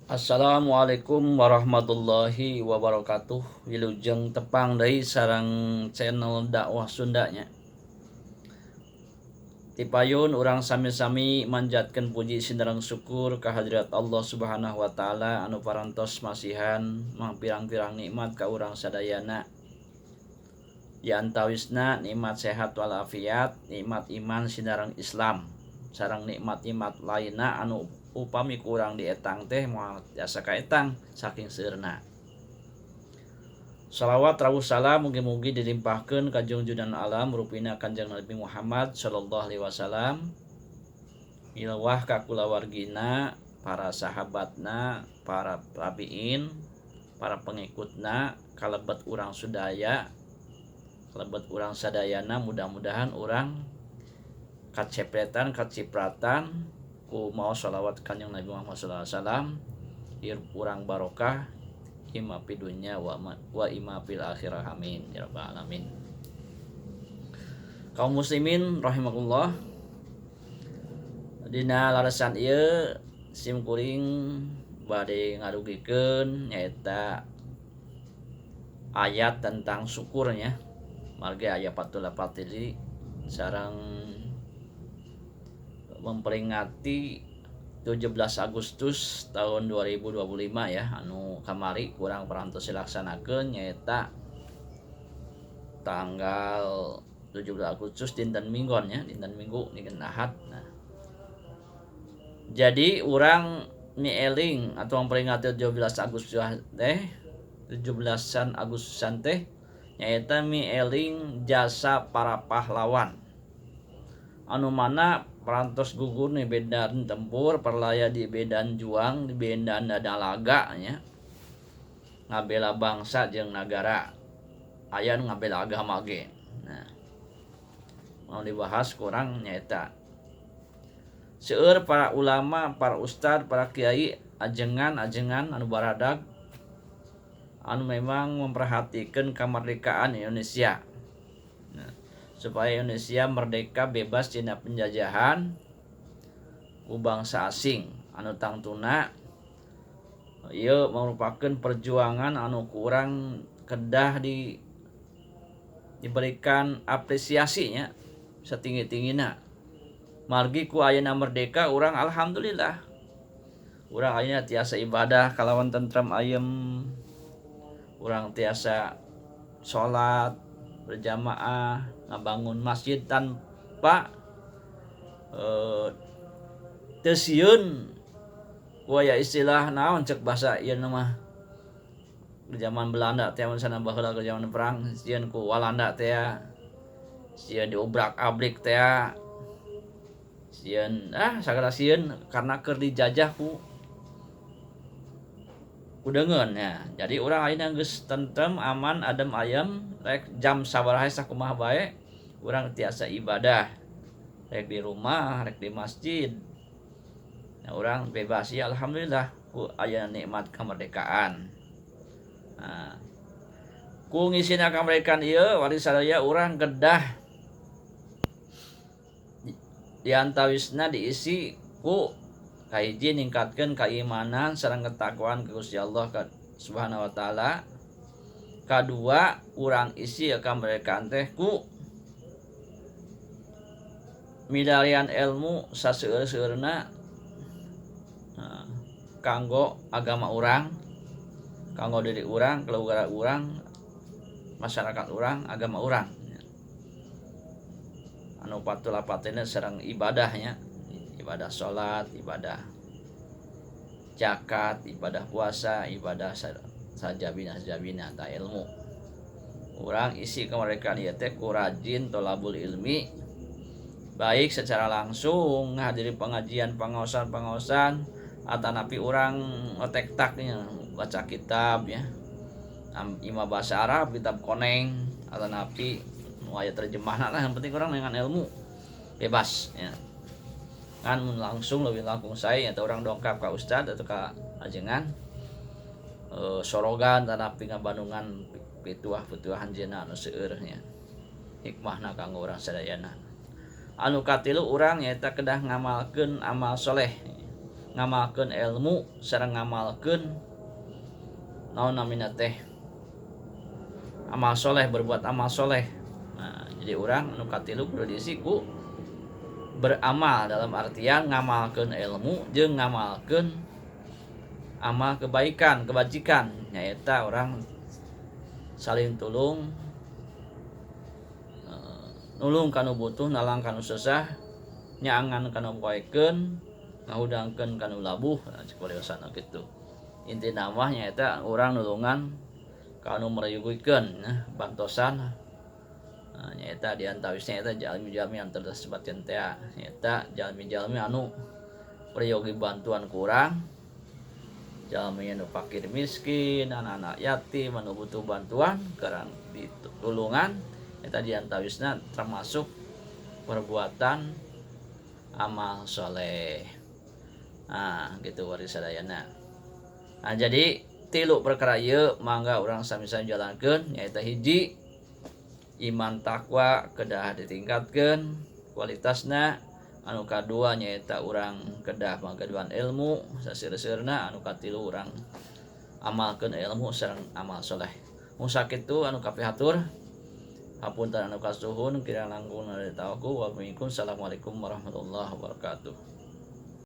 Assalamualaikum warahmatullahi wabarakatuh. Wilujeng tepang deui sareng channel Dakwah Sunda nya. Tipayun urang sami-sami manjatkeun puji sinareng syukur ka hadirat Allah Subhanahu wa taala anu parantos masihan mangpirang-pirang nikmat ka urang sadayana. Di antawisna nikmat sehat walafiat, nikmat iman sinareng Islam, sareng nikmat-nikmat lainna anu upami kurang dietang teh moal tiasa kaetang saking seueurna. Salawat rawuh salam mugi-mugi dilimpahkeun ka junjunan alam rupina Kanjeng Nabi Muhammad sallallahu alaihi wasallam, milewah ka kulawargina, para sahabatna, para tabiin, para pengikutna, kalebet urang sudaya, kalebet urang sadayana. Mudah-mudahan urang kacepretan kacipratan ku maos sholawat Kanjeng Nabi Muhammad sallallahu alaihi wasallam, hirup urang barokah imma fid dunya wa imma fil akhirah, amin ya rabbal alamin. Kaum muslimin rahimakumullah, dina larasan ieu sim kuring bade ngarugikeun nyaeta ayat tentang syukurnya, margi aya 48 hiji sareng memperingati 17 Agustus tahun 2025 ya, anu kamari kurang parantos dilaksanakeun, nyaeta tanggal 17 Agustus dinten Minggon ya, dinten Minggu, dinten Ahad. Nah, jadi urang mieling atau memperingati 17 Agustus teh, 17-an Agustusan teh nyaeta mieling jasa para pahlawan anu mana parantos gugur di medan tempur, parlaya di medan juang, di medan dalaga nya, ngabela bangsa jeung nagara, aya nu ngabela agama ge. Nah, mau dibahas kurang nyaeta seueur para ulama, para ustad, para kiai, ajengan-ajengan anu baradag anu memang memperhatikan kemerdekaan Indonesia. Nah, supaya Indonesia merdeka bebas tina penjajahan ku bangsa asing, anu tangtuna ieu merupakan perjuangan anu kurang kedah diberikan apresiasinya setinggi-tinggina. Margi ku ayeuna merdeka urang alhamdulillah, urang ayeuna tiasa ibadah kalawan tentrem ayem, urang tiasa salat berjamaah, ngabangun masjid tanpa teu sieun ku aya istilah naon cek bahasa ieu mah di zaman Belanda teh, mun sana baheula ke zaman perang, sieun ku Walanda teh, sieun diobrak-abrik teh, sieun sagala sieun karena keur dijajah ku deungeun ya. Jadi urang ayeuna geus tentrem, aman, adem ayem, rek jam sabaraha sakumaha bae urang tiasa ibadah, rek di rumah rek di masjid. Nah, urang bebas ya, alhamdulillah ku aya nikmat kemerdekaan. Nah, ku ngisina kemerdekaan ieu wali sadaya urang kedah diantawisna diisi ku kahiji ningkatkeun keimanan sareng ketakwaan ka Gusti Allah Subhanahu wa taala. Kadua, urang isi kemerdekaan teh ku milarian ilmu saseueur-seueurna, nah, kanggo agama urang, kanggo diri urang, keluarga urang, masyarakat urang, agama urang, anu patulapatina sareng ibadahnya, ibadah salat, ibadah zakat, ibadah puasa, ibadah sajabina sajabina. Ta ilmu urang isi kemerdekaan ieu teh ku rajin tolabul ilmi, baik secara langsung menghadiri pengajian, pengaosan-pengaosan, atanapi urang otek-tak nya, baca kitab ya, ima bahasa Arab kitab koneng atanapi nu aya terjemahna lah, yang penting urang dengan ilmu bebas ya kan. Mun langsung lebih langkung sae atau urang dongkap ka ustad atau ka ajengan, sorogan tanapi ngabandungan pituah-pituah anjeunna anu seueur nya hikmahna kanggo urang sadayana. Anu katilu, urang nyaeta kedah ngamalkeun amal soleh. Ngamalkeun ilmu sareng ngamalkeun naon namina teh amal soleh, berbuat amal soleh. Nah, jadi urang anu katilu kudu diisi ku beramal dalam artian ngamalkeun ilmu jeung ngamalkeun amal kebaikan, kebajikan, nyaeta urang saling tulung, nulung kanu butuh, nalang kanu susah, nyaangan kanu poekeun, ngahudangkeun kanu labuh. Nah, cek pariosana kitu. Intina mah nyaeta urang nulungan kanu merayugikeun, nah, bantosan. Nah, nyaeta di antawisna eta jalmi-jalmi anu tersebutkeun teh nyaeta jalmi-jalmi anu peryogi bantuan ku urang, jalmi anu fakir miskin, anak-anak yatim anu butuh bantuan kurang ditulungan, eta di antawisna termasuk perbuatan amal soleh. Nah, gitu wargi sadayana. Nah, jadi tilu perkara ieu mangga urang sami-sami jalankeun, nyaeta hiji, iman takwa kedah ditingkatkeun kualitasna, anu kadua nyaeta urang kedah manggaduhan ilmu saseur-seurna, anu katilu urang amalkeun ilmu sareng amal soleh. Mung sakitu anu kapihatur, hapunten anu kasuhun, kirang langkung dari tawaku. Assalamualaikum warahmatullahi wabarakatuh.